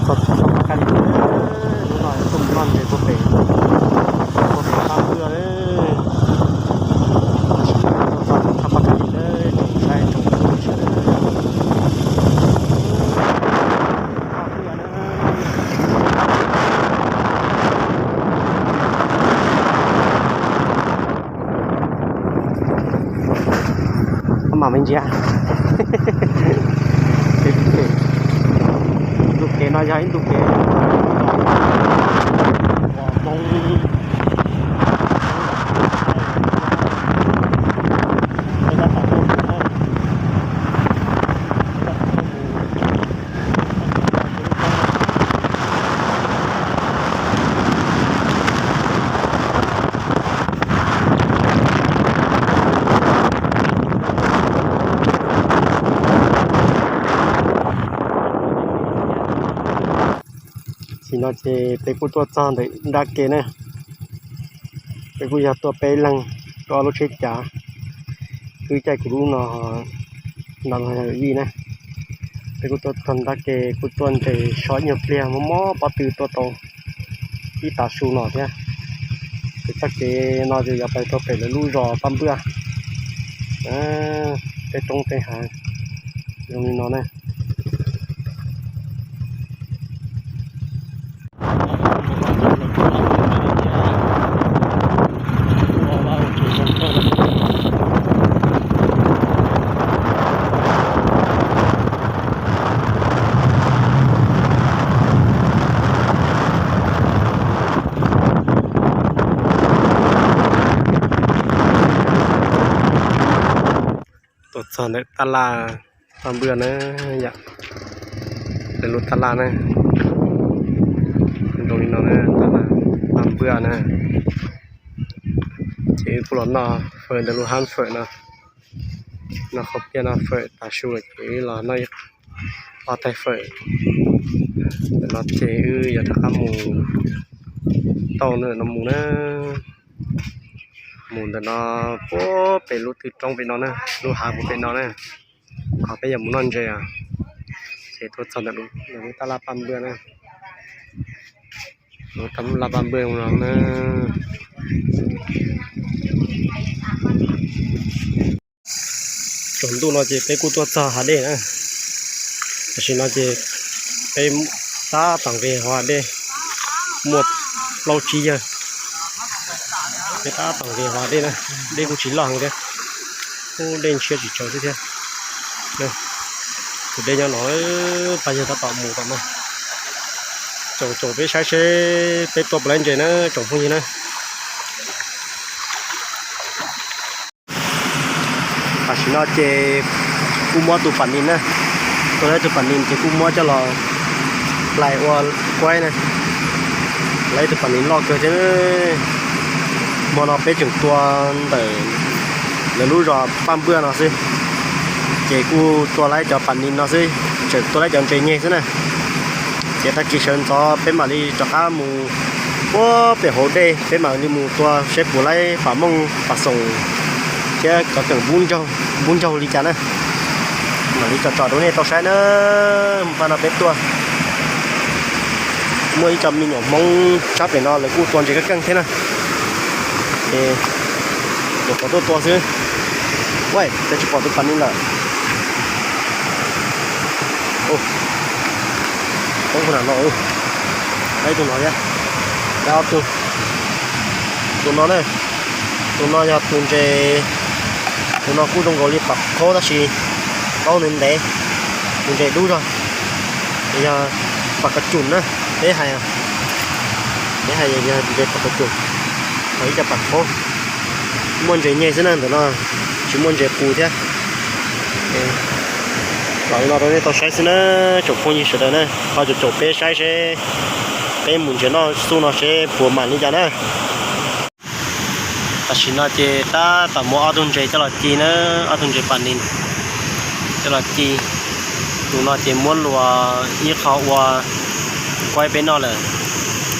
Txog txog pab kab li, hnub no tuaj mus noj ntses puag pem, puag pem pab npwj. Tam sim no tuaj txog txog pab kab li lawm, tsoom saib tsoom sawv daws. Koj mam me ntsis. Tus kev no yog ib tug kev uas Hmoob Tam sim no ces peb kuj tuaj txog ntawm nrab ke na. Peb kuj yog tuaj peb leeg, tuaj ob lub tsheb cav, twb caij kuv lub no, no yog yawm yij na. Peb kuj tuaj txog nrab ke, kuj tuaj nres so ib nyuag pliag, mob mob pob tw tuaj tau ib tav su no thiab. Ces txoj kev no ces yuav pais rau pem lawv lub zos Paj Npwj, tej roob tej hav zoo li no na. Tuaj txog ntawm tab laj Paj Npwj na, yom, lawv lub tab laj na, zoo li no na, tab laj Paj Npwj na. Ces wb kuj los noj fawm ntawm lub hab fawm no, noj khaub piab noj fawm tas su lawm ces wb los noj ob tais fawm. Ntawm no ces wb yuav rov qab mus tau ntawm no mus na, mus ntawm no puag pem lub twg roob pem no na, lub hav puag pem no na, qhov peb yuav mus noj ntses os. Ces tuaj txog ntawm lub tab laj Paj Npwj na, lub tab laj Paj Npwj no na. Tsaus ntuj no ces peb kuj tuaj txog hav dej na. Tam sim no ces peb tab tom nqis hav dej, muaj plaub tsib yawg, peb tab tom nqis hav dej na. Dej kuj tsis loj heev thiab, kuj dej ntshiab tsis tsawg xwb thiab. Tus dej nyob no, pab yawg tab tom mus tom no. Tsoom tsoom peb saib seb peb tua puas laib ntses na tsoom phooj ywg na. Tam sim no ces kuj muab tus pas nis na, tua tau tus pas nis ces kuj muab coj los hlais ua kuaib na. Lawv tus pas nis loj kawg thiab. Hmo no peb tseem tua ntawm lawv lub zos Paj Npwj no xwb, ces kuj tua laib cov pas nis no xwb, tseem tua laib cov ntses nyeg xwb na. Ces tag kis sawv ntxov peb mam li rov qab mus puag pem hauv dej, peb mam li mus tua seb puas laib pas mooj pas xoom thiab cov keem npub ntsaug li cas na. Mam li tsom tsom rau nej tau saib na. Mus pab no peb tuaj, muaj ib co me nyuam Hmoob sab pem no lawv kuj tua ntses keej keej thiab na. Ces nyuam qhuav tuaj tua xwb. Ua cas tsis pom tus pas nis lawm? Poob qhov no no, ib tug no thiab, ob tug. Tus no na, tus no yog tus ntses, tus no kuj zoo nkaus li pas qhob tab sis paub ntev ntev, tus ntses dub zog, yog pas kov cum na, peb hais, peb hais yog ntses pas kov cum, ho ib co pas qhob. Muaj ntses nyeg xwb na ntawm no, tsis muaj ntses qus thiab. Los li no rau nej tau saib xwb na, tsoom phooj ywg sawv daws na, ho tsoom tsoom peb saib seb peb mus ntses noj xub no seb puas mam li cas na. Tam sim no ces tab tom muab ob tug ntses coj los ci na, ob tug ntses pas nis coj los ci. Tus no ces muab luas ib qho ua kuaib peb noj lawm,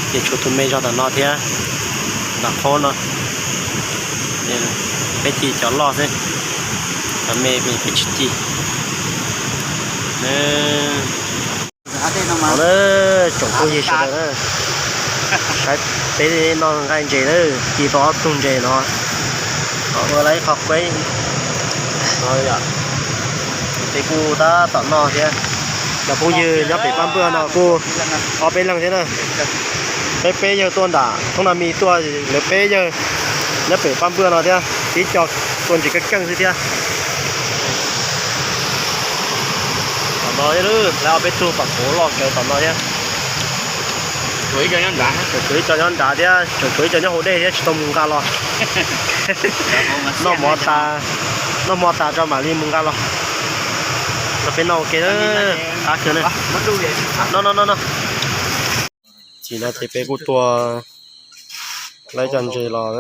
ces tshuav tus me zog tom no thiab, pas qhob no. Peb ci cov loj xwb, cov me peb tsis ci. Tsoom phooj ywg sawv daws na, saib peb noj nqaij ntses na, ci tau ob tug ntses no, ua lawv ib qho kueb no yom. Peb kuj tab tom noj thiab. Cov phooj ywg nyob pem Paj Npwj no kuj ob peb leeg thiab na. Peb peb yawg tuaj nram Thoob Nab Mis tuaj, lawv peb yawg nyob pem Paj Npwj no thiab, tib co tua ntses keej keej xwb thiab. Tom no thiab, lawv ob peb tug pam kuv loj kawg tom no thiab. Tseem tshuav ib co nyob nrad thiab, tseem tshuav ib co nyob hauv dej thiab tsis tau mus nqa los. Noj hmo tas, noj hmo tas tso mam li mus nqa los. Los peb noj ua ke, qab kawg na. Noj noj noj noj. Chim no ces peb kuj tuaj laib cov ntses los,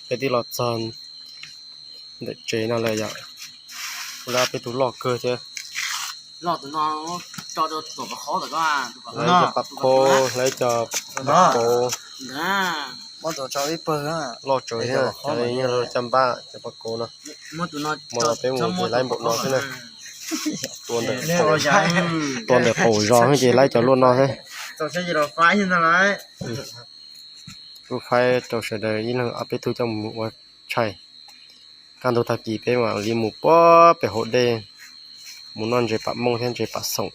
peb twb los txog ntawm tsev no lawm yom. Kuj lawv peb tug loj kawg thiab. Lawv cov pam kauv, lawv cov pam kauv loj tsawv thiab, cov caj npab cov pam kauv no. Hmo no peb mus ces laib npaum no xwb na. Tua ntawm qaum zos ces laib cov luaj no xwb. Kuj faib rau sawv daws ib leeg ob peb tug coj mus ua tshais. Kaj ntug tag kis peb mam li mus puag pem hauv dej mus noj ntses pam mooj thiab ntses pam xoom.